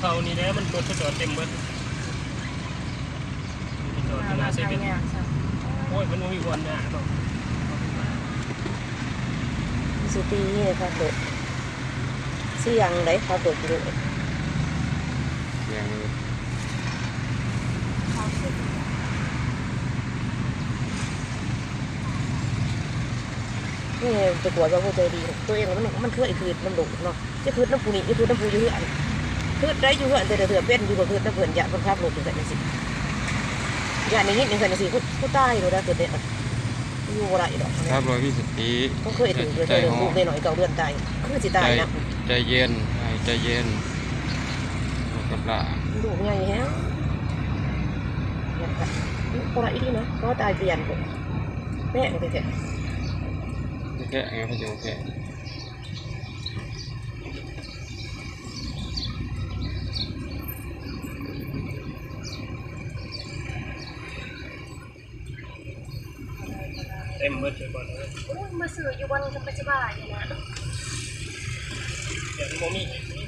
ເຂົານີ້ແຫຼະ ມັນລົດເຂົາຈອດເຕັມເບິດ ຈອດຢູ່ໜ້າເຊເວັນ. ໂອ້ຍ ມັນບໍ່ມີບ່ອນນາເນາະ. ຊິຕີເດ້ ຂັບລົດ ສຽງໄດ໋ ຂັບລົດຢູ່ເດ້ ສຽງຢູ່. ນີ້ໄປກວດວ່າຜູ້ໃຈດີ ຕົວເອງມັນ ມັນເຄີຍຄືນຳລູກເນາະ. ຈະຄຶດນຳຜູ້ນີ້ ຈະຄຶດນຳຜູ້ຢູ່ເຮືອນ ຄຶດໄດ້ຢູ່ເຮືອນແຕ່ລະເທື່ອ ເປັນຢູ່ກໍຄຶດນຳເພິ່ນ ຢ້ານເພິ່ນຂັບລົດຈັ່ງຊັ້ນຈັ່ງຊີ້ ຢ້ານໄດ້ຍິນຈັ່ງຊັ້ນຈັ່ງຊີ້ ຜູ້ ຜູ້ຕາຍໂລດ ຄຶດແນວນັ້ນ ຢູ່ບໍ່ໄດ້ດອກ. ຂັບລົດມີສະຕິ ເຂົາເຄີຍຖືກເລີຍ ລູກນ້ອຍເກົ້າເດືອນຕາຍ ຄືຊິຕາຍນະ. ໃຈເຢັນ ໃຈເຢັນ ບໍ່ກຳລາ ລູກໃຫຍ່ແຮງ ບໍ່ໄດ້ອີ່ຫຼີນະ ກໍຕາຍປ່ຽນ ແພງແທ້ໆ ແພງ ເຂົາເຈົ້າແພງ. ເຕັມເບິດທຸກບ່ອນເລີຍ. ໂອ້ຍ ມາຊື້ຢູ່ບ່ອນທຳມະຊາດນີ້ນະ ດຽວນີ້ບໍ່ມີ.